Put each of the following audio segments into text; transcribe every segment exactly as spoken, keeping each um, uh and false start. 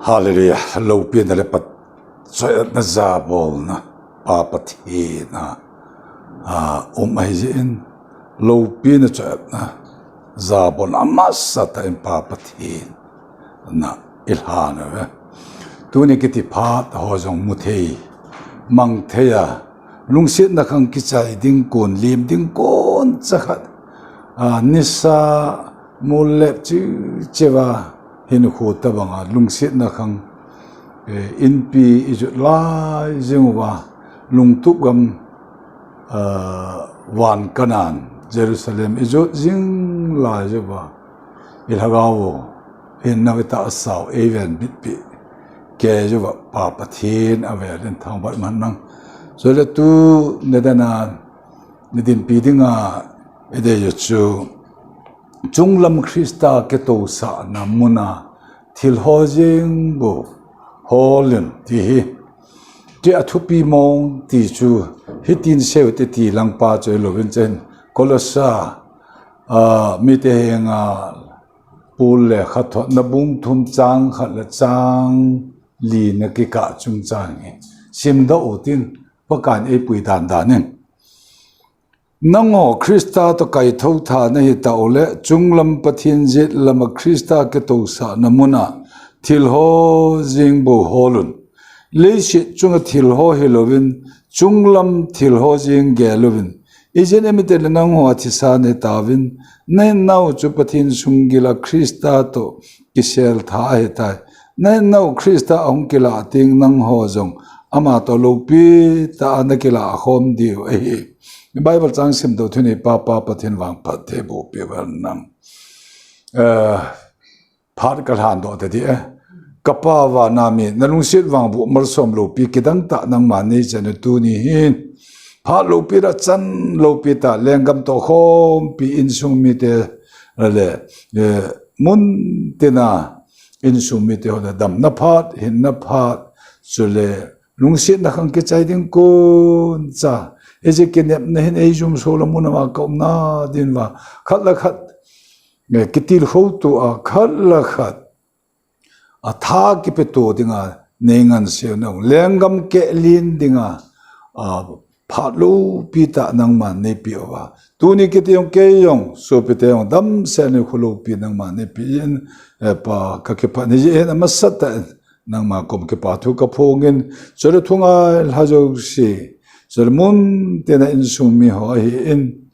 Hallelujah. Loupina le pat-, choiatna jabolna Pa Pathen a, a, um ahi jeh in, loupina choiatna jabolna amasatah in Pa Pathen na ilhan uve. Tuni kiti phat ho jong mu thei, mang thei a, lungsetna khang kichai ding kon, lim ding kon chakhat, a, nisa mol lep chiu chiuva hinkho tabanga lungsetna khang, eh, inpi ijot lai jing uva, lungtup gam, ah, van Canaan, Jerusalem ijot jing lai jeh uva, ilhagao u, hinna vetah asao, eiven bitpi kei jeh uva, Pa Pathen avel in thangvah man nang. Chule tuni dan a, na dinpi dinga, idei u chu, chunglam Christa kitousahna muna thil ho jing bou hol un ti hi. Ti a thupi mong ti chu hitin seiyu te ti lang pa chu ilouvin chen. Kolosa, a, mite henga Paul lekhathotna bung thum chang khat le chang li na kikah chungchang hi simdoh u tin, Pakai in eipui dandan in. Nangho Christa toh kaithou tha nahi tah uleh, chunglam Pathen jet lama Christa kitousahna muna thil ho jing bou hol un. Leiset chunga thil ho hilouvin, chunglam thil ho jing gel uvin. Ijeh inem itile nangho athisa nahitauvin, nahinnau chu Pathen sunggila Christa toh kisel tha ahitai. Nahinnau Christa ahung kilah teng nangho jong ama toh loupi tah a nakilah khom diu ahi. Bible chang simdoh thuni Pa, Pa Pathen vangphat thei boh peh uhen lang. Eh, phat kalhan doh tadih e. Ka Pa vana mi, nalungset vangboh malsom loupi kidang tah nangma neichan u tuni hin. Phat loupi tah, chan loupi tah, lenggam toh khompi insung mite le, eh, mun tina insung mite ho le damna phat, hinna phat, chule lungsetna khang kichai ding kon cha. Ijeh kinepna hin eijumso le mun ama ka umna dinga, khat le khat, eh, kitilkhou tou a, khat le khat atha kipeto dinga neingansei u, lenggam keh len dinga, a, phat loupi tah nangman neipeh uva. Tuni kiti jong kei jong, sopite jong damsel in kho loupi nangman neipeh in, eh, Pa kakipah in, hijeh hin amasatah in nangma kom kipa thu kaphongin, chule thungailha jouse, chule mun tina insung mi ho ahin,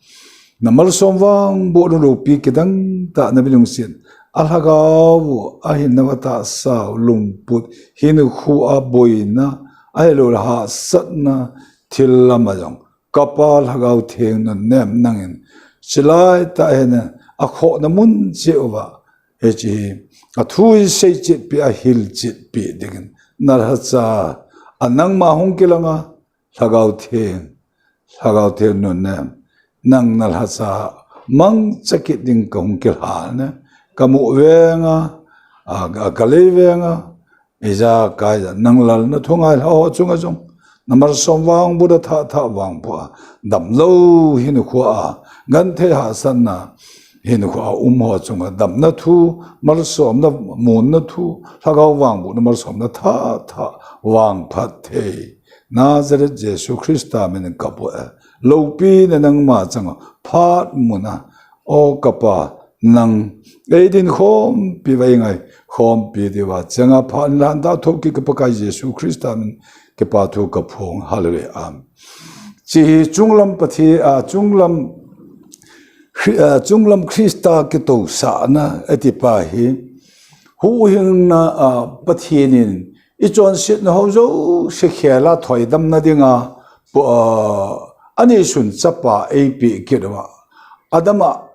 namalsom vangboh loupi kidang tah nami lungset, alhagao u, ahinna vetah asao, lungput, hinkho a boina, ahilouleh hahsatna thil lama jong, ka Pa Lhagao Theng nunnem nangin, chulai tah hin akhohna mun cheh uva, hiche hi, athu hi seichetpi, ahilchetpi dingin, nalhacha a nangma hung kilanga, Lhagao Theng, Lhagao Theng nunnem, nang nalhacha mangcha kit ding kahung kilhan e, kamu venga, a, ka, kalei venga, ijakai ja, nang lalna thungailha ho chunga jong, namalsom vangboh, nathah thah vangboh a, damlou hinkho a, genthei hahsatna hinkho a um ho chunga damna thu, malsomna, munna thu, Lhagao vangbohna malsomna thah thah vangphat thei Nazareth Jesu Christa minin kaboh e. Loupina nangma chang a, phat muna, O ka Pa, nang eidin khompi uva, eingaikhompi diuva, changa phat in lhan da thou kit ka Pakai Jesu Christa min kipa thu kaphong. Hallelujah. Amen. Hiche hi chunglam Pathen, a, chunglam Khri-, a, chunglam Christa kitousahna ati pa hi, huhhingna, a, Pathen in ichonsetna ho jouse khel a thoidamna dinga, pu-, a, aneisun chapa eipeh kit uva. Adam a,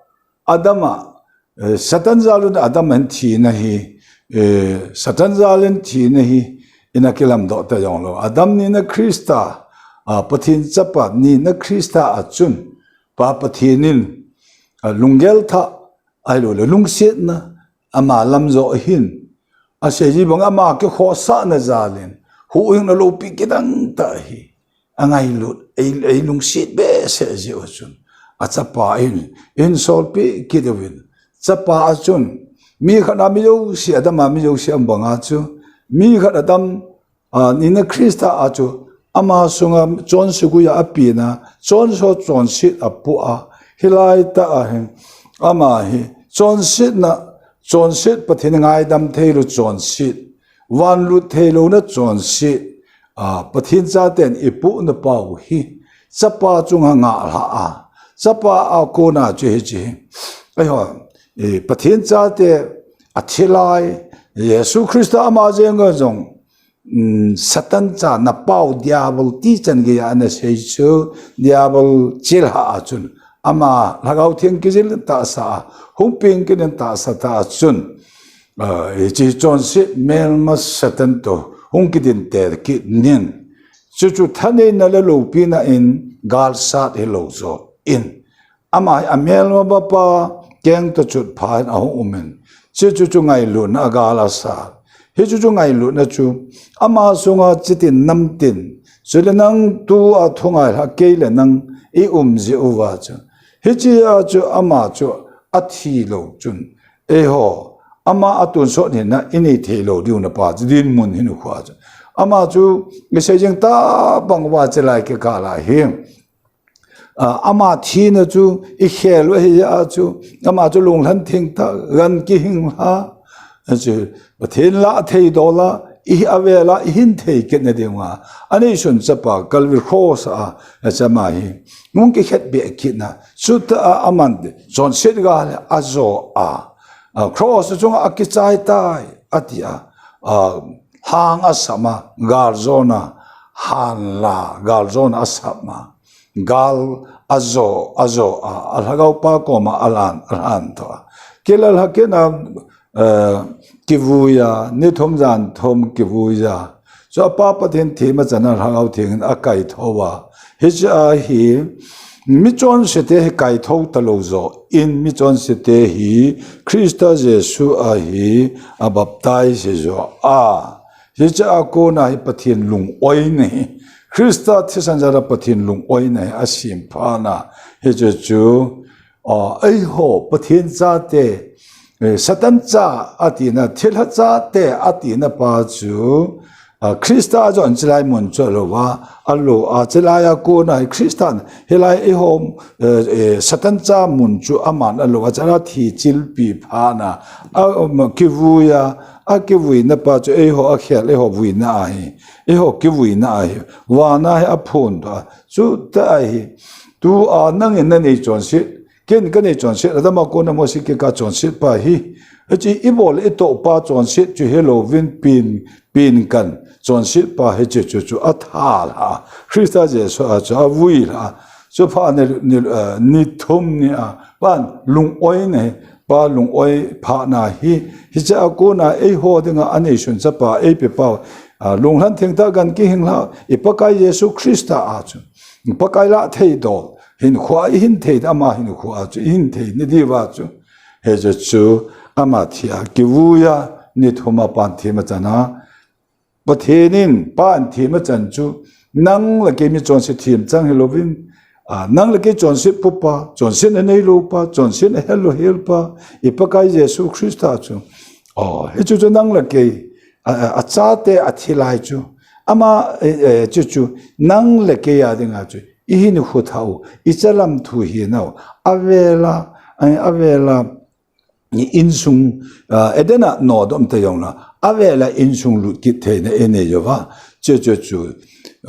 Adam a, eh, Satan jal un Adam in thina hi, eh, Satan jal in thina hi, ina kilamdoh ta jonglou. Adam nina Christa, a, Pathen chapa nina Christa a chun, Pa Pathen in, a, lunggel thah, ahilouleh lungsetna, ama lam joh hin, asei ji bang ama kikhohsahna jal in, huhhingna loupi kidang tah hi angailut, ei, eilungset behseh jeh u chun, achapa in, eihin solpeh kit uvin, chapa a chun, mi khat a mi jouse, Adam a mi jouse um banga chu, mi khat Adam, a, nina Christa a chu ama sunga chonse gui a apina, chonse chonset apoh a, hilai tah a hin, ama hi, chonsetna, chonset Pathen ngaidam theilou chonset, vanlut theilouna chonset, a, Pathen chaten ipohna pau hi, Chapa chunga ngahlha a, Chapa a kona chu hiche hi. Eiho, e, Pathen chate athilai, Jesu Christa ama jenga jong, um, Satan cha na pau Diabol ti chan geiya ana sei chu, Diabol chilhah a chun, ama Lhagao Theng kijil tahsa a, hung peng kit in tahsa tah a chun, a, hiche chonset melma Satan toh hung kidinte kit in. Chuchu thaneina le loupina in galsat hilou joh in, ama hi amelma mapa keng toh chutpha in ahung um in, chuchu chu ngailutna a gal asat. Hichu chu ngailutna chu ama sunga chitin namtin, chule nang tua thungailha kei le nang i um jeh uva chu, hiche a chu ama chu athilou chun, eiho, ama atonsot hina inei theilou diu na pa chu dinmun hinkho a chu, ama chu isei jing tabang uva chelai kikah a hi, a, ama thina chu ikhel u ahi a chu, ama chu lunglhan thengtah, gan kihinglha, a chu Pathen lah theidol a, i avela ihin thei kitna dinga aneisun Chapa Calvary Cross a, a chu ama hi hung kikhetbeh kitna, chutah a aman chonset gal ajo a, a, cross chunga akichai tai ati a, a, lhang asam a, galjona, hanla galjona asam a, gal ajo, ajo a, a Lhagao Pa koma alan, alan toh a, kilal hakena, eh, kivui a, ni thum jan thum kivui a, chu apa Pathen themachan a Lhagao Theng in akaitho a, hiche a hi, michonse te hi kaitho talou joh in, michonse te hi Christa Jesu a hi abaptize joh a, hiche a kona hi Pathen lung-oina hi, Christa thisan jal a Pathen lung-oina hi asemphat na, hiche chu, a, eiho Pathen chate, eh, Satan cha atina, thilha chate atina pa chu, a, Christa a jong chelai mun chu alou a, alou a, chelai a kona hi Christa, hilai eiho, eh, eh, Satan cha mun chu aman alou a, chelai thi chilpi phat na, a, um, kivui a, akivuina pa chu eiho akhel, eiho vuina ahi, eiho kivuina ahi, vana hi aphondoh a, chutah a hi, tua nangin nanei chonset, ken kanei chonset, Adam a kona Mose kikah chonset pa hi, hiche ibol itoh pa chonset chu hilouvin pen, pen kan chonset pa hiche chu, chu atha lha, Christa Jesu a chu avui lha, chuphat ni, ni, eh, ni thum ni a, pan lung-oina hi, pa lung-oi phat na hi, hiche a kona eiho dinga aneisun Chapa eipe pa, a, lunglhan thengtah, gan kihinglha, i Pakai Jesu Christa a chu, Pakai lah theidol hinkho a ihin thei, ama hinkho a chu ihin thei na diuva chu, hiche chu ama thi a kivui a, ni thum a pan themachan a, Pathen in, Pa in themachan chu, nang le kei michonse themchang hilouvin, a, nang le kei chonset popa, chonsetna neilou pa, chonsetna helou hel pa, i Pakai Jesu Christa chu, o, hichu chu nang le kei, a, a, achate athilai chu, ama, eh, eh, chu chu, nang le kei a dinga chu, ihinkho thah u, ichalam thu hinau, avela, eh, avela, insung, ah, Eden a nodoh ta jongle, avela insung lut kit theina inei uva, chu, chu, chu,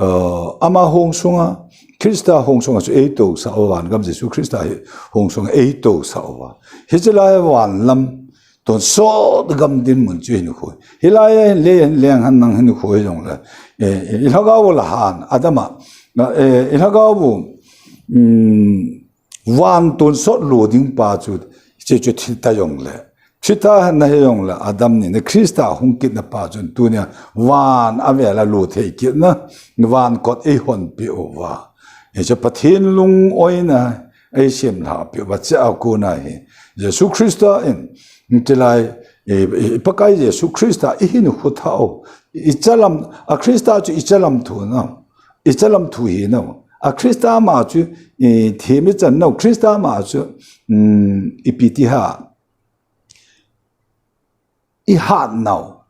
ah, ama hung sunga, Christa hung sunga chu eitousah uva, vangam Jesu Christa hi hung sunga eitousah uva. Hiche lai van lam tonsot gam dinmun chu hinkho. Hilai a hin le, leng han nang hinkho hijongle, eh, i lhagao la han, Adam a, eh, i lhagao, um, van tonsot lo ding pa chu, hiche chu thi ta jongle, thi ta na hijongle, Adam nina Christa hung kitna pa chun tunia van avela lo thei kitna, van kot eihonpeh uva, hiche Pathen lung-oina eisemlhapeh uva, hiche a kona hi Jesu Christa in, hiche lai, i, i, i Pakai Jesu Christa ihinkho thah u, ichalam, a Christa chu ichalam thu na, ichalam thu hinau, a Christa ma chu, i, themichan nau, Christa ma chu, um, ipi ti ham, ihatnau,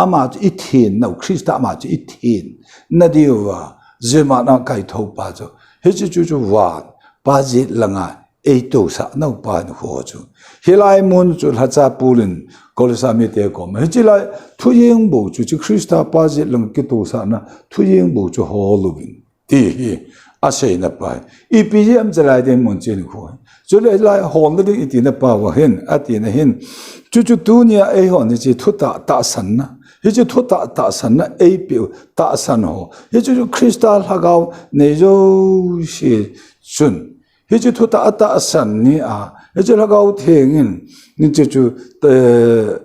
ama chu i thenna u, Christa ama chu i thenna diuva, jemima a kaitho pa chu, hiche chu chu van, Pa jet langa, ei tousah nau pa hinkho chu. Hilai mun chu lhacha Paul in Colossa mite koma, hiche lai thu jeng bou chu, chu Christa Pa jet lang kitousahna thu jeng bou chu hol uvin, ti hi aseina pa hi. Ipi jeh ham chulai dinmun chu hinkho hi. Chule lai holna ding i tina pa uva hin, atina hin. Chu chu tunia eihon hiche thutah tahsanna. Hiche thutah tahsanna eipeh u tahsan ho. Hiche chu Christa lhagao nei jouse chun. Hiche thutah tahsan ni a. Hiche Lhagao Theng in, hiche chu, eh,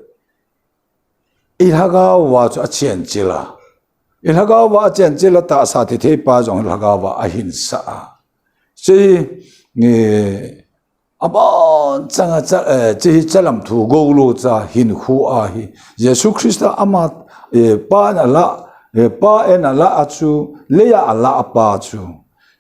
i lhagao uva chu achenchil a. I lhagao uva achenchil a tahsa thithei pa jong lhagao uva ahinsah a. Hiche, eh, Abon changa cha, eh, hiche hi chalam thu gou lou cha hinkho ahi. Jesu Christa ama, eh, Pa in alah, eh, Pa in alah a chu, leiya alah a pa chu.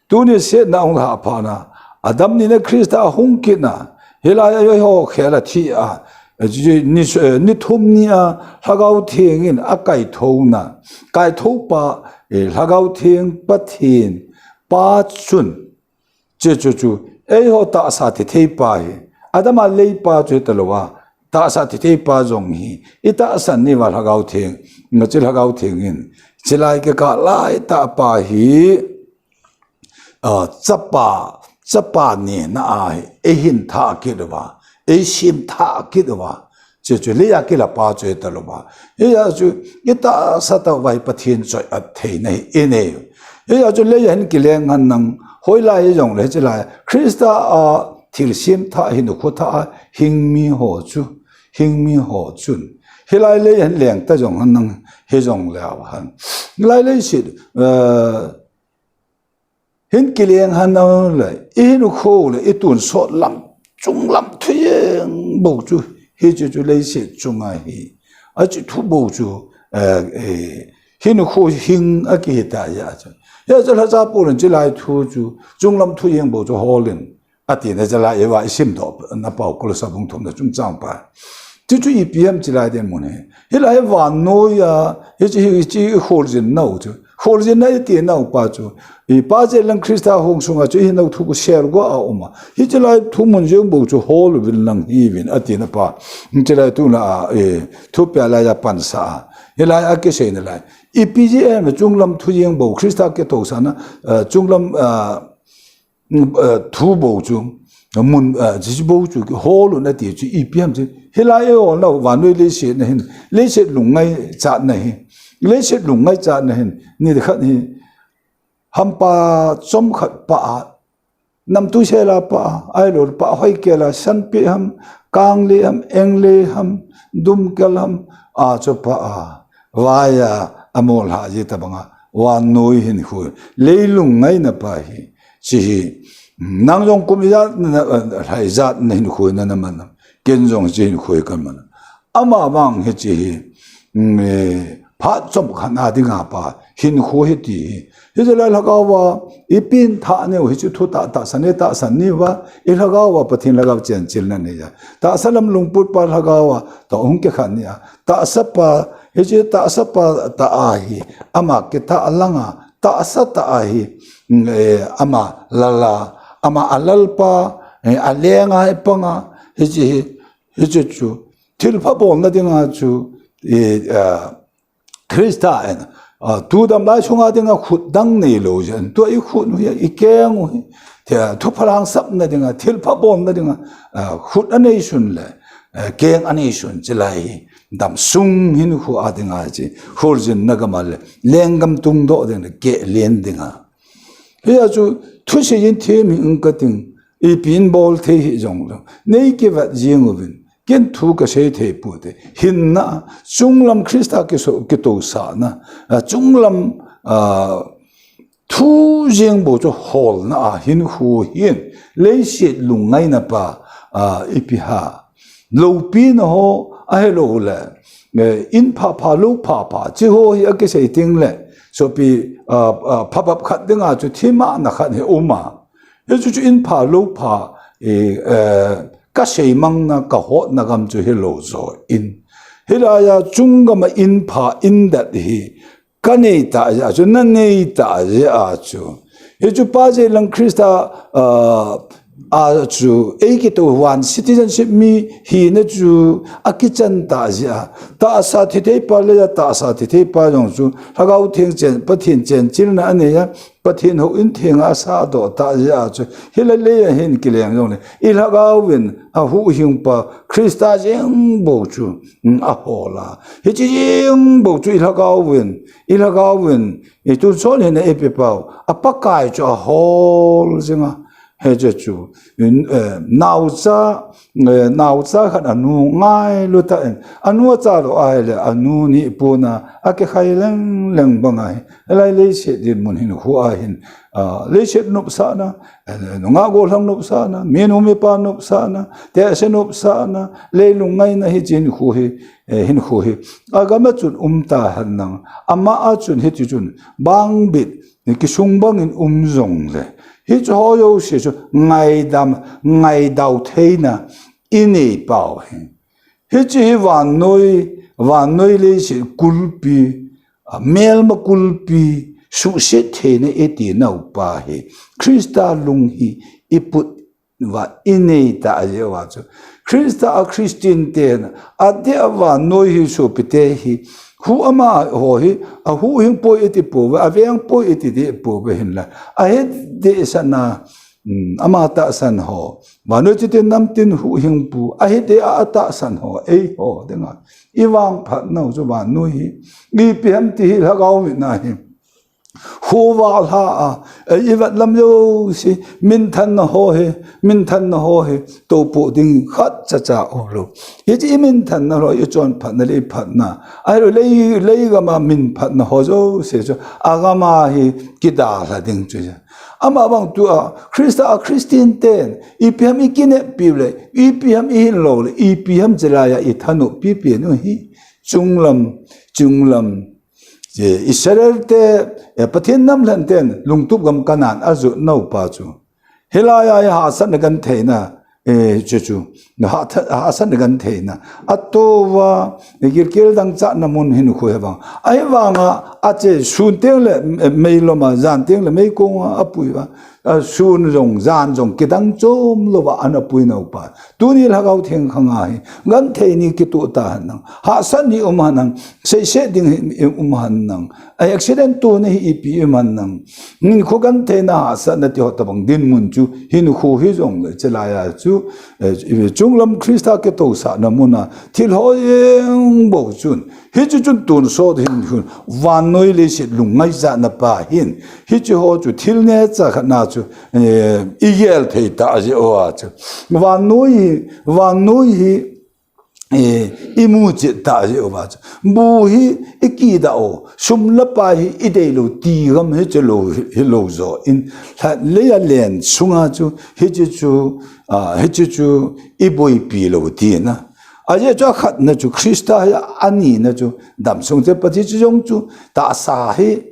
Tuni setna ahung lhah phat na, Adam nina Christa ahung kitna, hilai a eiho khel a thi a, eh, ni, eh, ni thum ni a Lhagao Theng in akaithona, kaitho pa, eh, Lhagao Theng Pathen, Pa chun, Hiche chu chu, eiho tahsa thithei pa hi, Adam a lei pa chu hita lou a, tahsa thithei pa jong hi, i tahsan ni uva Lhagao Theng, hiche Lhagao Theng in, chulai kikah lai tah pa hi, ah, chapa, chapa nina ahi, eihin thah kit uva, eisem thah kit uva, Chu chu leiya kila pa chu hita lou a. Hia chu i tahsa tah uva hi Pathen choi-at theina hi inei u. Hia chu leiya hin kileng hen lang hoilai hijongle hiche lai Christa a thilsem thah hinkho thah a hing mi ho chu, hing mi ho chun. Hilai leiya hin leng ta jong hen lang hijongle a hen. Lai leiset, eh, Hin kileng hen lang le, i hinkho le, i tonsot lam, chunglam thu jeng bou chu, hiche chu leiset chunga hi. Achu thu bou chu, eh, eh, hinkho hing akihi ta ahi chu. Hia chu lhacha Paul in chulai thu chu, chunglam thu jeng bou chu holin. Atina chulai a i va i simdoh na pau Kolosa bung thumna chungchang pa. Chuchu ipi ham chulai dinmun hi. Hilai hi vannoiya, hiche hi, hiche hi kholjin nau chu. Kholjin na i ti nau pa chu. I Pa jet lang Christa hung sunga chu i hinau thu khu sel go a um a. Hiche lai thu mun jeng bou chu hol uvin lang hiuvin atina pa. Hiche lai tuna a, eh, thupeh laiya pansa a. Hilai a kiseina lai. Ipi jeh ham chunglam thu jeng bou Christa kitousahna, eh, chunglam, eh, Mm, eh, thu bou chu, mun, eh, hiche bou chu, hol un ati chu, ipi ham chu, hilai eiho nau, vannoi leiset na hin, leiset lungngaichat na hi, leiset lungngaichat na hin, nikhat hi, hampa chomkhat pa a, namtui sela pa a, ahilou pa hoi kela, sanpi ham, kangli ham, engli ham, dumkel ham, a chu pa a, vaiya, amol ha ji tabanga, vannoi hinkho, leilung ngaina pa hi, Hiche hi, nang jong kum ijat na, eh, lha ijat na hinkho na na man. Ken jong hiche hinkho hi kaman. Ama vang hiche hi, mm, eh, phat chomkhat a dinga pa, hinkho hi ti hi. Hiche lai lhagao va, i pengthah nau, hiche thutah tahsan, tahsan ni va, i lhagao va, Pathen lhagao chenchilna nei a. Tahsa lam lungput pa lhagao va, toh hung kikhen ni a. Tahsa pa, hiche tahsa pa tah a hi, ama kitah langa, tahsa tah a hi, mm, eh, ama lal a, ama alal pa, eh, alenga ipanga, hiche hi, hiche chu, thilpha bolna dinga chu, eh, ah, Christa in, ah, tu damlai sunga dinga khut dang neilou jeh in, tua i khut u hi, i keng u hi, thupha lhangsapna dinga, thilpha bolna dinga, ah, khut anei sun le, eh, keng anei sun chulai hi, damsung hinkho a dinga hiche, kholjinna gam a le, lenggam tungdoh ding le, keh len dinga. Hia chu, thusei in them hih inge kating, ipi in bol thei hih jongle, nei kivet jeng uvin, ken thu kasei thei poute, hinna, chunglam Christa kiso, kitousahna, ah, chunglam, ah, Thu jeng bou chu holna a hinkho hin, leiset lungngaina pa, ah, ipi ham. Loupina ho, ahilou le, eh, in phapha, lou phapha, hiche ho hi akisei teng le, sopi, ah, ah, phabep khat dinga chu themna khat hi um a. Hichu chu in pha, lou pha, eh, eh, kasei mangna, kahotna gam chu hilou jo in. Hilaiya chunggam a in pha in dat hi ka nei ta jeh a chu, na nei ta jeh a chu. Hichu pa jeh lang Christa, ah, a chu, ei kitou van citizenship mi hina chu akichan ta jeh a. Tahsa thithei pa le tahsa thithei pa jong chu, Lhagao Theng chen, Pathen chenchilna anei a, Pathen houin theng a asah doh ta jeh a chu. Hilai lei a hin kileng jongle, i lhagao vin a huhhing pa Christa jeng bou chu, mm, ahol a. Hiche jeng bou chu i lhagao vin, i lhagao vin, i tun son hin a ipi pau, a Pakai chu ahol jing a. Hiche chu, in, eh, naocha, eh, naocha khat anu ngailu tah in, anu acha lou ahile, anu ni puna, akikhai leng leng bang ahi. Hilai leiset dinmun hinkho a hin, ah, leiset nopsahna, eh, nungah gollhang nopsahna, minu mipa nopsahna, tehse nopsahna, leilung ngaina hiche hinkho hi, eh, hinkho hi. Agam a chun um ta henlang, ama a chun hiti chun, bangbit, kisung bangin um jongle. Hiche ho jouse chu ngaidam, ngaidau theina i nei pau hi. Hiche hi vannoi, vannoi leiset kulpi, a, melma kulpi, suhset theina i ti nau pa hi. Christa lung hi i put uva i nei ta jeh uva chu. Christa a Christian ten, adeh a vannoi hi sopite hi, hu amaho hi, ahuhhing poi i ti pouve, aveng poi i ti deh pouve hinla. Ahet deh sana, um, ama tahsan ho. Vannoi chiti namtin huhhing pu, ahet deh a atahsan ho, eiho dinga. I vangphat nau chu vannoi hi. Ipi ham ti hi lhagao mitna hi. Khovah lha a, eh, i vat lam jouse, minthanna ho hi, minthanna ho hi, tohpoh ding khat cha cha umlou. Hiche i minthanna ho, i chonphatna le i phatna. Ahilou lei, lei gam a minphatna ho jouse chu, agam a hi kidalha ding chu. Ama bang tua, Christa a Christian ten, ipi ham i kineppi le, ipi ham i hinlou le, ipi ham chelai a i thanoppi pen u hi, chunglam, chunglam, Israel te, eh, Pathen namlhen ten lungtup gam Canaan ajot nau pa chu. Hilai a hahsatna gentheina, eh, chu chu. Hah-, hahsatna gentheina. Atohva, eh, Gilgal dangchatna mun hinkho hi vang. Ahivanga, ache sun teng le, eh, meilom a, jan teng le meikong a, apui va. A, sun jong, jan jong, kidang chom louva ana pui nau pa. Tuni Lhagao Theng khang a hi, genthei ni kitoh ta henlang. Hahsat ni um henlang, seiset ding hi um henlang. A accident tona hi ipi um henlang. Hinkho gentheina hahsatna ti ho tabang dinmun chu, hinkho hi jongle, chelai a chu, eh, chunglam Christa kitousahna mun a, thil ho jeng bou chun, Hiche chun tonsot hin, hin, vannoi leiset lungngaijatna pa hin. Hiche ho chu thil neocha khat na chu, eh, i gel thei ta jeh uva chu. Vannoi hi, vannoi hi, eh, i muchet ta jeh uva chu. Bu hi i kidah u, sum le pai hi i deilou ti gam hiche lou, hilou jo in. Lha-, lei a len sunga chu, hiche chu, ah, hiche chu i boipi lou tina. Ajeh chu akhatna chu Christa hi, anina chu damsung te pati chu jong chu tahsa hi,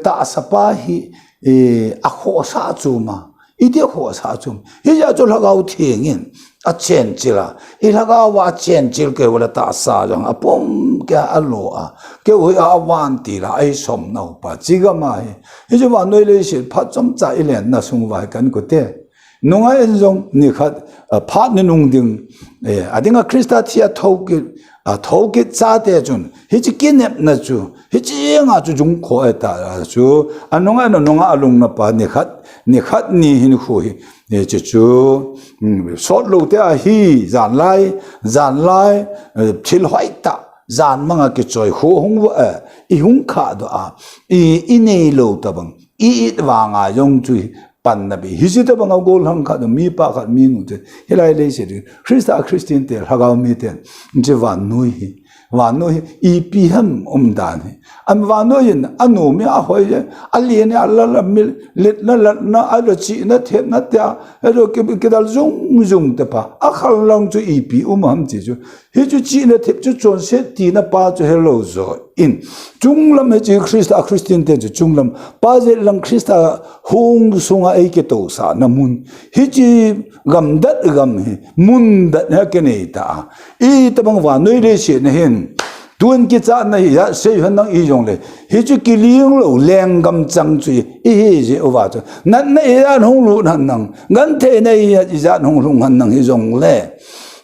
tahsa pa hi, eh, akhohsah chu ma. Iti akhohsah chu. Hijeh chu Lhagao Theng in achenchil a. I lhagao a achenchil keu le tahsa jong apom kei a alo a. Keu hi a vantil a, ahi som nau pa. Chigam a hi. Hichu vannoi leiset phat chomcha i lenna sung uva hi kan kote. Nungah in jong nikhat, ah, phat ni nung ding, eh, adinga Christa thi a thokit, a thokit chate chun, hiche kinepna chu, hiche nga chu jung kho e ta chu, anungah in anungah alungna pa nikhat, nikhat ni hinkho hi, eh, hiche chu, mm, sot lou te ahi, janlai, janlai, eh, thil hoitah, jan manga kichoi kho hung va, eh, i hung khah doh a, i, i neilou tabang, i it vanga jong chu hi, panna bei. Hiche tabang a gollhang khat, mipa khat, minu te. Hilai leiset hi. Christa a Christian te, Lhagao mi ten. Hiche vannoi hi. Vannoi hi. Ipi ham umdan hi. An vannoi in, anom e, ahoi e, alen e, alal a mil, letna, latna, ahilou chihna, thepna tia, ahilou ki, kidal jung jung te pa. Akhal lang chu ipi um ham ti chu. Hichu chihna thep chu chonset tina pa chu helou jo in. Chunglam hiche Christa, Christian te chu chunglam. Pa jeh lang Christa hung sunga ei kitousahna mun. Hiche gamdat gam hi, mun dat hi akinei ta. Itabang vannoi leiset na hin. Tun kichatna hi ijat sei henlang ijongle, hichu kiling lou lenggam chang chu ihi jeh uva chu, natna ijat hung lut henlang, gentheina hi ijat hung lhung henlang hijongle,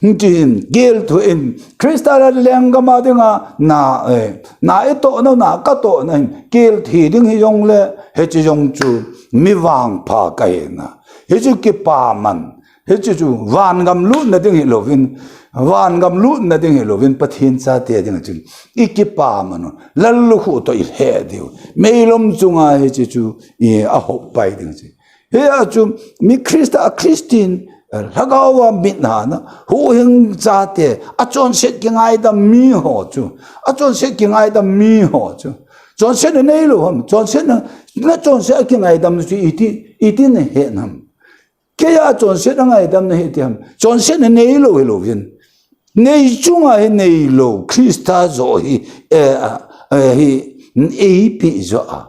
hitin kel thu in Christa le lenggam a dinga na, eh, na itohna, na katohna hin kel thei ding hijongle, hiche jong chu mi vangpha kahina, hichu kipaman, hichu chu vangam lutna ding hilouvin, vangam lutna ding hilouvin, Pathen chate ding chu ikipaman u, lallukhuh toh ilheh diu, meilom chunga hiche chu i ahop pai ding chu. Hia chu mi Christa, a Christian, eh, lhagao a mit hana, huhhing chate, achonset kingaidam mi ho chu, achonset kingaidam mi ho chu, chonsetna neilou ham, chonsetna, nachonset a kingaidam chu iti, iti nahet ham? Keija chonsetna ngaidam nahi ti ham? Chonsetna neilou hilouvin, nei chunga hi neilou Christa joh hi, eh, eh, hi eipeh joh a,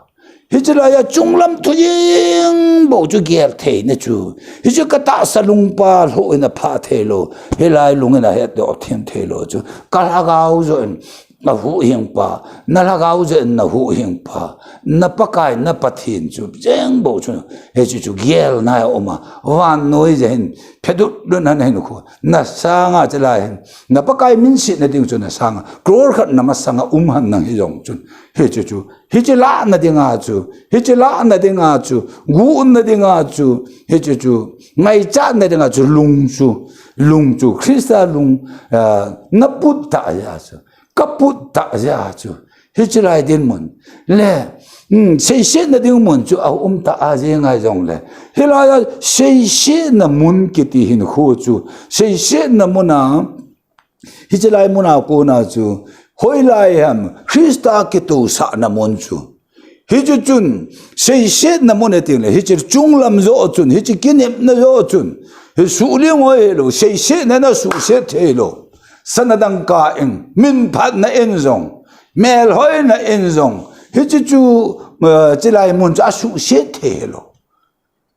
hiche laiya chunglam thu jeng bou chu gel theina chu, hichu katahsa lungpa lhoh in aphah theilou, hilai lung in ahetdoh them theilou chu, kalhagao joh in ahuhhingpa, nalhagao joh in nahuhhingpa, na Pakai, na Pathen chu jeng bou chu, hichu chu gelna a um a, vannoi jeh hin phedut dun han hinkho, na sanga chulai hin, na Pakai min setna ding chu na sanga crore khat na masanga um henlang hijong chun, hichu chu, hiche lahna dinga chu, hiche lahna dinga chu, guhna dinga chu, hichu chu, ngaichatna dinga chu, lung chu, lung chu, Christa lung, ah, naput tah jeh a chu, kaput tah jeh a chu, hiche lai dinmun le, um, seisetna ding mun chu aum tah a jeng a jongle, hilaiya seisetna mun kiti hinkho chu, seisetna muna, hiche lai muna kona chu, hoilai ham Christa kitohsahna mun chu, hichu chun, seisetna mun atingle, hiche chunglam joh chun, hiche kinepna joh chun, hi suhling hoi hilou, seisetna in asuhset theilou, sana dangka in, minphatna in jong, melhoina in jong, hiche chu, eh, chulai mun chu asuhset thei hilou.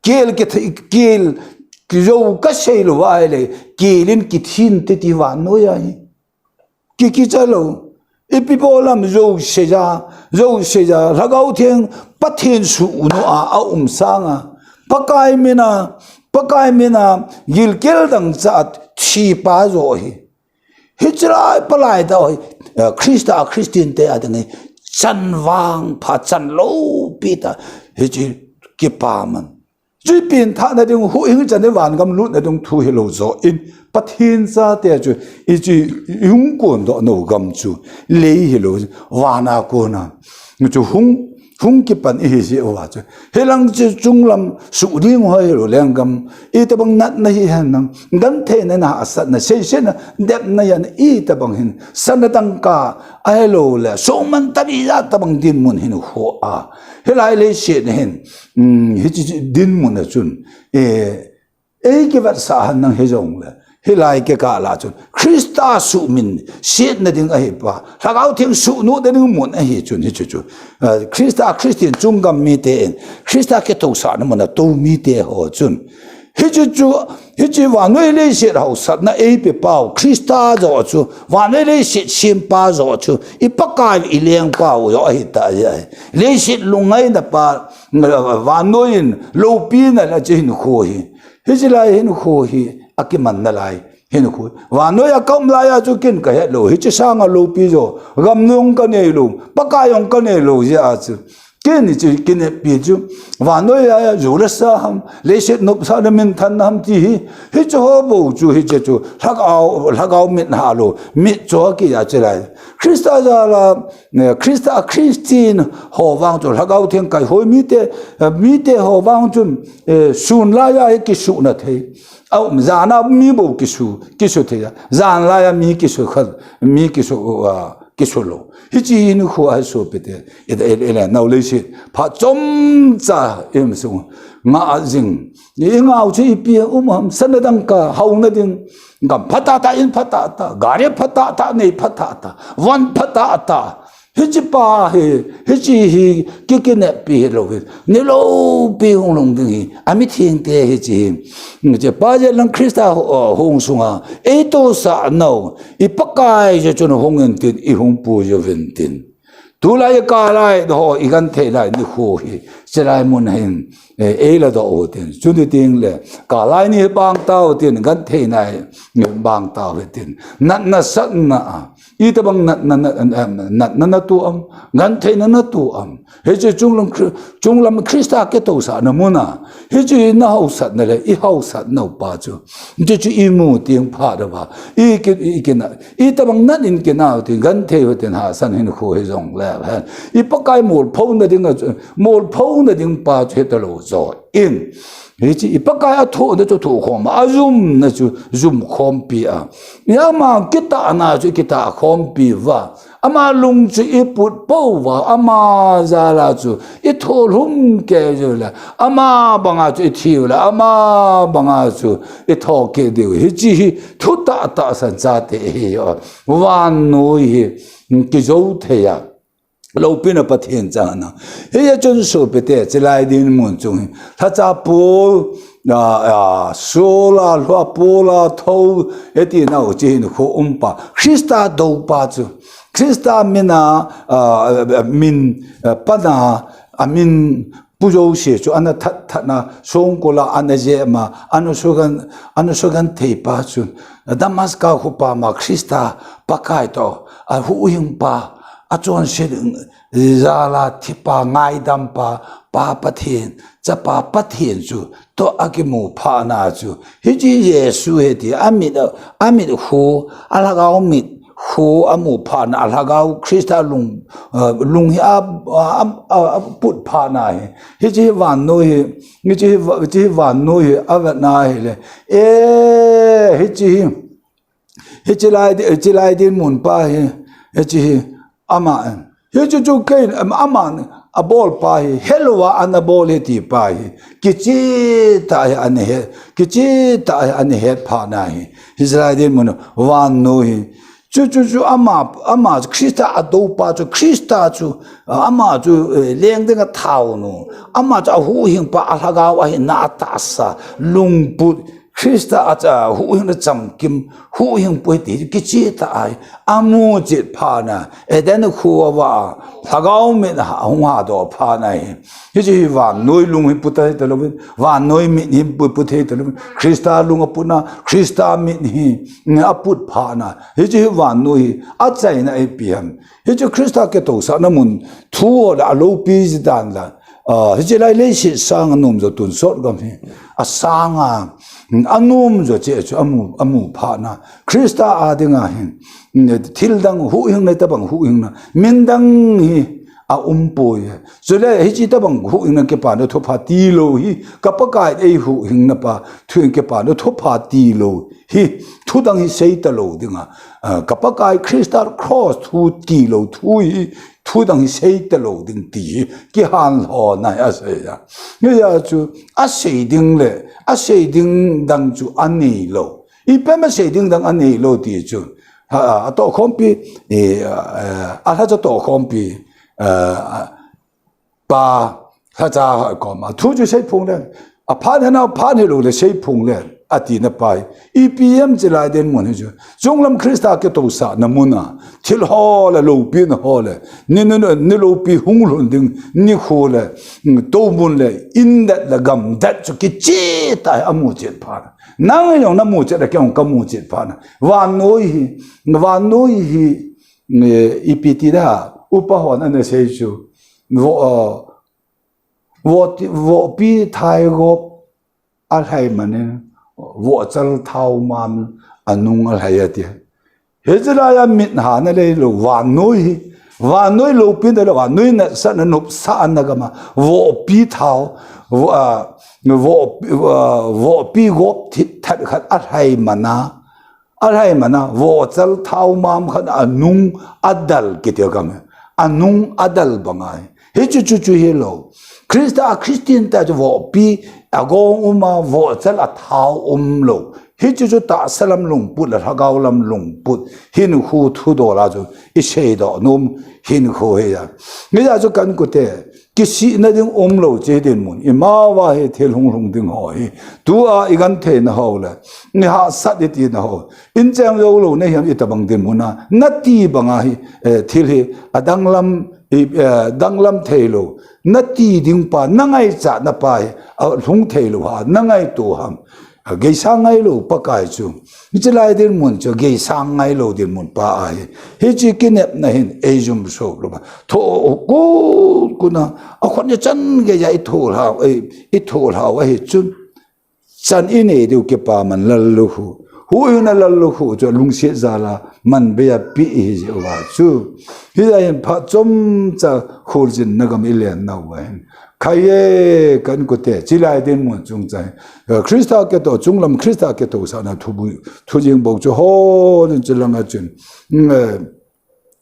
Kel kithei, kel, jou kasei lou ahile, kel in kithin te ti vannoi ahi. Ki, kicha lou. Ipi bol ham, jou seija, jou seija, Lhagao Theng, Pathen suhnu a aum sanga, Pakai mina, Pakai mina gilkel dangchah a thipa joh hi, hiche lai palai tah hi, eh, Christa, Christian te a ding hi chan vangpha, chan loupi tah, hiche kipaman. Chu ipenthahna ding, huhhing chan in vangam lutna ding thu hilou joh in, Pathen chate chu, hiche ihung kondoh nau gam chu lei hilou, vana kona chu hung, hung kipan ihi jeh uva chu, hilang chu chunglam suhling hoi hilou, lenggam, itobang natna hi henlang, gentheina, hahsatna, seisetna, depna jeh in itobang hin, sana dangka ahiloule suhman tah ijat tobang dinmun hinkho a, hilai leiset a hin, um, hiche dinmun a chun, eh, eikivetsah henlang hijongle, hilai kikah lah a chun Christa suhmin setna ding ahipa, Lhagao Theng suhnohna ding mun ahi chun, hichu chu, eh, Christa, Christian chunggam mite in, Christa kitohsahna mun a tou mite ho chun, hichu chu, hiche vannoi leiset haosatna eipepau Christa joh chu, vannoi leiset sempa joh chu, i Pakai, i Lengpau joh ahitah jeh ahi. Leiset lungngaina pa, vannoi in loupina le hiche hinkho hi, hiche lai hinkho hi akimanna lai hinkho, vannoi a kaum laiya chu ken kahet lou, hiche sanga loupi joh, gam jong kanei lou, Pakai jong kanei lou jeh a chu, ken hiche kineppi chu, vannoi a jou le sa ham, leiset nopsahna minthanna ham ti hi, hiche ho bou chu, hiche chu Lhagao, Lhagao mit hah lou, mitcho a kijache lai. Christa jal a, eh, Christa, Christian ho vang chu Lhagao Theng kaihoi mite, eh, mite ho vang chun, eh, sun laiya hi kisuhna thei aum, jan a mi bou kisu, kisu thei a, jan laiya mi kisu khat, mi kisu, ah, kisu lou. Hiche hinkho ahi sopite, ite, ite, ite, nao leiset phat chomcha ium sung ngah jing, ingah u chu ipi a um ham, sana dangka haona ding, gam phatah tah, in phatah tah, gari phatah tah, nei phatah tah, von phatah tah, Hiche pa hi, hiche hi, kikineppi hilou hi. Ni loupi hung lhung ding hi, amithengte hiche hi. Hiche pa jet lang Christa ho-, hung sunga, eitousah nau, i Pakai jeh chun hung intin, i hung puiyu vintin. Tulai i kalai ho, i genthei lai nikho hi, chulai mun hin, eh, eiladoh u tin. Chuni tengle, kalai ni bang tau tin, genthei nai bang tau tin. Natna satna a, itobang natna, na, em, natna natoh am, gentheina natoh am. Hiche chunglam Chri-, chunglam Christa kitousahna muna. Hiche nahaosatna le, i haosatnau pa chu. Hiche chu imu teng phat uva. I ki, i kina, itobang nat in kina u tin, genthei u tin hahsa hinkho hijongle. I Pakai molphona ding a chu, molphona ding pa chu hitalou jo in. Hiche i Pakai athohna chu thohkhom, ajumna chu jumkhompi a. Ama kitahna chu kitahkhompi uva. Ama lung chu i put pouva, ama jala chu i tholhum kei diu le, ama banga chu i thiu le, ama banga chu i thokit diu. Hiche hi thu tahtah san chate hi, o, vannoi hi, kijou thei a. Loupina Pathen chang na. Hiya chun sopite, chulai dinmun chung hi. Lhacha Paul, a, a, Saul a lhua Paul a thou, eti nau chi hinkho umpa. Christa doupa chu. Christa min a, a, a, min, a, pan a, amin pu jouse chu ana that that na, songkul a ana jep a, ana sugen, ana sugenthei pa chu. Damascus khopi ma Christa Pakai toh, ahuhhing pa, achonset jal a thi pa, ngaidam pa, Pa Pathen, Chapa Pathen chu toh akimu phat na chu. Hiche Jesu hi ti, amit, amit khu, alhagao mit khu amu phat na, alhagao Christa lung, eh, lung hi a, a, a, a put phat na hi. Hiche hi vannoi hi, hiche hi va-, hiche hi vannoi hi, avet na hile. Eh, hiche hi, hiche lai di-, hiche lai dinmun pa hi, hiche hi, ama, eh. Hichu chu kei, em, aman, abol pa hi, helouva ana bol hi ti pa hi, kicheh tah hi ana he, kicheh tah hi ana het phat na hi, Israel dinmun, vannoi hi. Chu, chu, chu, ama, ama, Christa adoupa chu, Christa chu, ama chu, eh, leng ding a thao nu. Ama chu ahuhhing pa, alhagao ahi na atahsa, lungput, Christa a, a, huhhingna chamkim, huhhing pu hi ti, kicheh tah a, amu chet phat na, Eden khu a va, lhagao mit a hung hadoh phat na hi. Hiche hi vannoi lung hi pu thei talouvin, vannoi mit hi pu, pu thei talouvin, Christa lung aput na, Christa mit hi, aput phat na. Hiche hi vannoi hi, achaina ipi ham. Hiche Christa kitousahna mun, thu le aloupi ji dan la, A, hiche lai leiset sang anom jo tonsot gam hi. Asang a, anom jo cheh chu amu, amu phat na. Christa a dinga hin, thil dang huhhingna tobang huhhingna. Min dang hi aumpoi. Chule hiche tobang huhhingna kipana thupha tilou hi. Ka Pakai eihuhhingna pa, thu kipana thupha tilou hi. Thu dang hi sei talou dinga. A, ka Pakai Christa cross thu tilou thu hi. Thu dang hi sei talou ding ti hi, kihan lhona hi asei a. Hiya chu, asei ding le, asei ding dang chu aneilou. Ipi ham asei ding dang aneilou ti chu. Ha, atohkhompi, e, a, a, alhacha tohkhompi, a, a, pa, lhacha koma. Thu chu seiphong le, aphat hina, aphat hilou le seiphong le, atina pa hi. Ipi ham chulai dinmun hi chu. Chunglam Christa kitousahna mun a. Thil ho le, loupina ho le. Ni, ni, ni loupi hung lhun ding, nikho le, mm, toumun le, indet le, gamdet chu kicheh tah a amu chet phat na. Nang jong namu chet a, kei jong kamu chet phat na. Vannoi hi, vannoi hi, eh, ipi ti da, upa hon ana sei chu. Vo, uh, Voh ti, vohpi thaigop alhai manin, vohchal thaomam anung alhai ati. Hiche lai a mit hahna neilou, vannoi hi, vannoi loupina le, vannoi nasatna nopsahna gam a, vohpi thao, vo-, a, voh-, a, vohpi gop thit that khat alhai mana, Alhai mana, vohchal thaomam khat anung adal kiti gam. Anung adal banga hi. Hichu chu chu hilou. Christa a Christian te chu vohpi agong um a, vohchal athao umlou. Hiche chu tahsa lam lungput le lhagao lam lungput hinkho thudol a chu isei doh nom hinkho hi a. Hijeh a chu ka inkote, kisihna ding umlou cheh dinmun, ima uva hi thil hung lhung ding ho hi, tua igenthei na ho le, nihahsat iti na ho, incheng jou lou nahi ham itobang dinmun a nati bang a hi, eh, thil hi adanglam, eh, danglam theilou, nati ding pa, nangaichat na pa hi, alhung theilou ham, nangaito ham. Geisang ngailou Pakai chu. Hiche lai dinmun chu geisang ngailou dinmun pa ahi. Hiche kinepna hin eijumso lou va. Tho kut kut na, akhut ni chan geiya itho lhau, eh, itho lhau ahi chun. Chan inei diu kipaman lallukhuh. Huhhingna lallukhuh chu lungset jal a man bei a pe ihi jeh uva chu. Hijeh hin phat chomcha kholjinna gam ilen nauva hin. Khai e, ka inkote, chulai dinmun chungchang. Eh, Christa kitoh, chunglam Christa kitohsahna thubui, thujing bou chu holin chulang a chun. Mm, eh,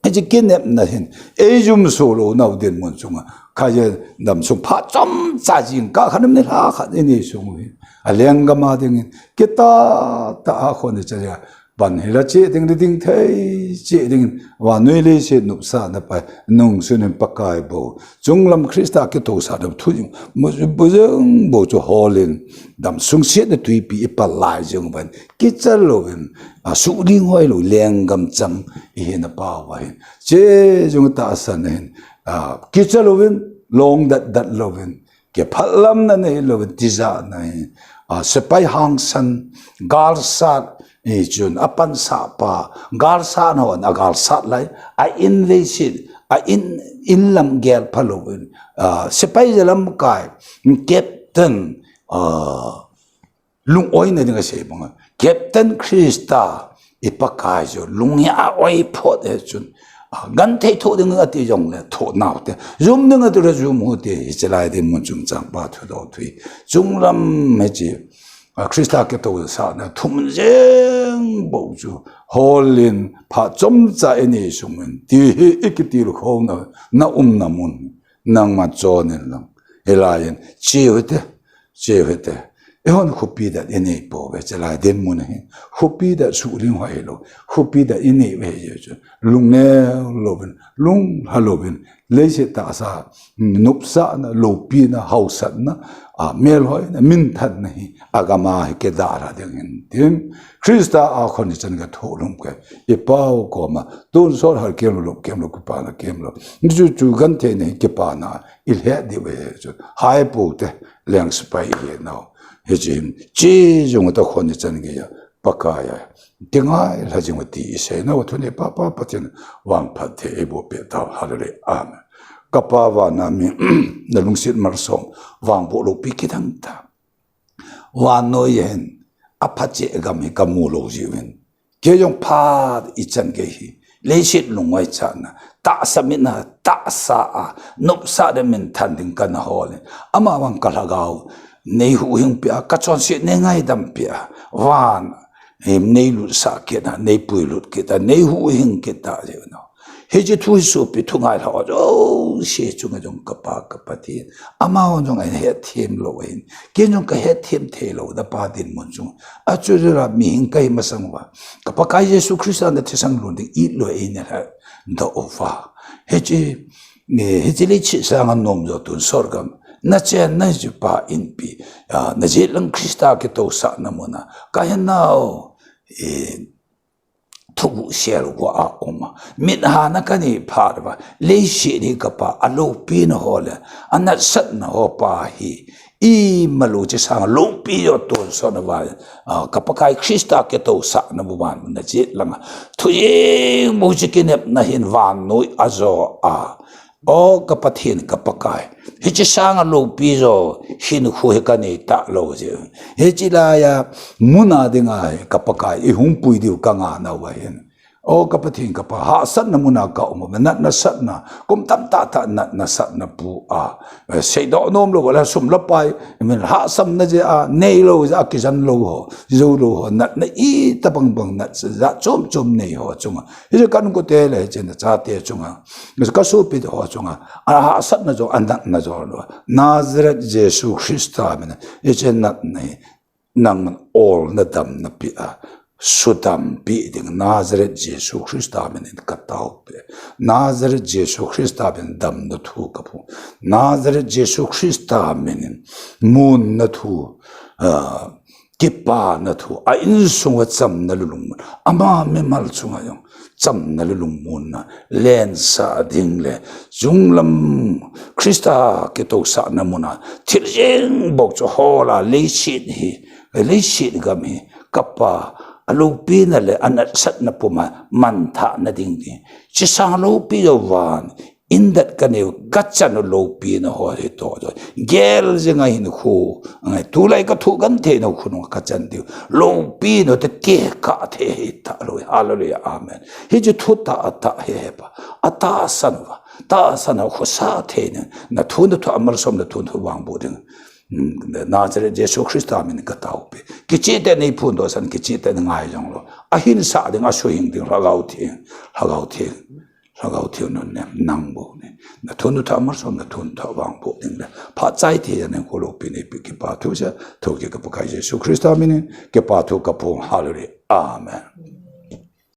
hiche kinepna hin, eijumso lou nau dinmun chunga. Khai e, damsung phat chomcha jingkah khat ni lha khat ini sung hin. Alenggam a dingin, kitah tah a khon ni chaya. Pan hila cheh ding, ding thei cheh ding, vannoi leiset nopsahna pa, nungsun in Pakai bou. Chunglam Christa kitohsahna thujing, mu-, bujing bou chu holin, damsung setna tuipi ipal lai jing uva hin, kicha louvin, a, suhling hoilou, lenggam chang, ihina pau va hin. Chejong tahsan hin, a, kicha louvin, long datdat louvin, kiphalamna nei louvin tijatna hi. A, sepai hangsan, galsat, hichun, apansah pa, galsat hon, agalsat lai, a in leiset, a in, in lam gel phalouvin, a, sepai jalam kai, captain, a, lungoina dinga sei banga. Captain Christa, i Pakai chu, lungya oi phot e chun. A, genthei thoh ding ati jongle, thoh nau te. Jum ding ati le jum u te, hiche lai dinmun chungchang pa thudoh thu hi. Chunglam hiche, a, Christa kitohsahna, thumun jing bou chu. Holin, phat chomcha ini sungin. Ti hi ikitilkhouna, na umna mun. Nangman chonin lang. Hilai in, chiu te. Cheh hite, eihon khopi dan inei pouve, chulai dinmun ahin. Khopi dan suhling hoi hilou, khopi dan inei uve hichu. Lungneo louvin, lunglha louvin, leiset tahsa, nopsahna, loupina, haosatna, a, melhoina, minthanna hi, agam a hi kidalha ding ahin tin. Christa a khon ichan ka thohlum ke, i Pau koma, tonsot hal kem lou, lop kem lou, kipana kem lou. Hichu chu gentheina hi kipana, ilheh diu ahi chu. Hai pu te, leng sepai ihi nau. Hiche hin, chejong ta khon ichan geiya, Pakai a. Ti ngailha jing u ti isei nau, thuni pa pa Pathen, vangphat thei eiboh peh tau, hallelujah, amen. Ka Pa vana mi, na lungset malsom, vangboh loupi kidang ta. Vannoi hin, apha cheh gam hi kamu lou jiuvin. Kei jong phat ichan gei hi. Leiset lungoi chatna. Tahsa mitna, tahsa a. Nopsah ding minthan ding kana hol in. Amavang ka lhagao. Nei huhhing peh a, ka chonset nei ngaidam peh a. Van. Nei lutsah kit a, nei puilut kit a, nei huhhing kit a. Hiche thu hi sopi thu ngailhah jouse chunga jong ka Pa, ka Pathen. Amahon jong ahin hetthem lou ahin. Ken jong ka hetthem thei lou, na Pa dinmun chunga. Achu jeh a mihing kahi masang uva. Ka Pakai Jesu Christa na thisan lhun ding it lou ahi nalhah doh uva. Hiche, hiche leiset sanga nom jo tonsot gam. Na chenna hiche Pa inpi. A, na jetlang Christa kitohsahna muna. Kahin nau. E, Thuguh sel uva aum a. Mit hana kanei phat uva. Leiset hi ka Pa, aloupina ho le, anatsahna ho Pa hi. Imalou chesang loupi jo tonsot na uva. A, ka Pakai Christa kitohsahna uva na jet langa. Thujing bou chu kinepna hin vannoi ajo a. O ka Pathen ka Pakai. Hiche sanga loupi jo, hinkho hi kanei talou jeh. Hiche laiya, muna dinga hi ka Pakai, ihung pui diu ka ngah nauva hin. O ka Pathen ka Pa, hahsatna muna ka um uva, natna satna, kum tamtah tah natna satna pu a. Eh, seidoh nom lou, la sum la pai, min hahsamna jeh a, neilou jeh a, kijan lou ho, jou lou ho, natna itobang bang nat, jat chom chom nei ho chunga. Hiche ka inkote le, hiche na chate chunga. Ka sopi ho chunga, ahahsatna jo, anatna jo lou. Nazareth Jesu Christa mina, hiche natna hi. nangman olna damna pia, sudam pi ding Nazareth Jesu Christa minin kataopi. Nazareth Jesu Christa minin damna thu kaphong. Nazareth Jesu Christa minin munna thu, ah, kipana thu, a insunga chamna lungmon, ama mimal chunga jong chamna lungmonna lensah ding le, junglam Christa kitousahna muna thil jeng bou chu hola leiset hi, leiset gam hi kapa a loupina le a natsahna puma manthahna ding ding. Chisang loupi jou van, indat kaneiu, kachan u loupina ho hitoh jo. Gel jeng a hin khu, ngai tulai kathu kan theina khu nung kachan diu. Loupina te tekah thei hita lou. Hallelujah, amen. Hichu thutah, atah hepa. Atahsan uva. Tahsan a khosa theina. Nathu nathu amalsom, nathu nathu vangboh ding. Hmm, Nazareth Jesu Christa minin kataopi. Kicheh tah in neiphondoh san, kicheh tah in ngai jonglou. Ahinsah ding, asuhing ding, Lhagao Theng, Lhagao Theng. Lhagao Theng nunnem nang bou ne. Nathu nathu amalsom, nathu nathu vangboh ding le. Phat chai thei jeng in, kho loupi neipe kipa thu sa, thoukit ka Pakai Jesu Christa minin kipa thu kaphong. Hallelujah. Amen.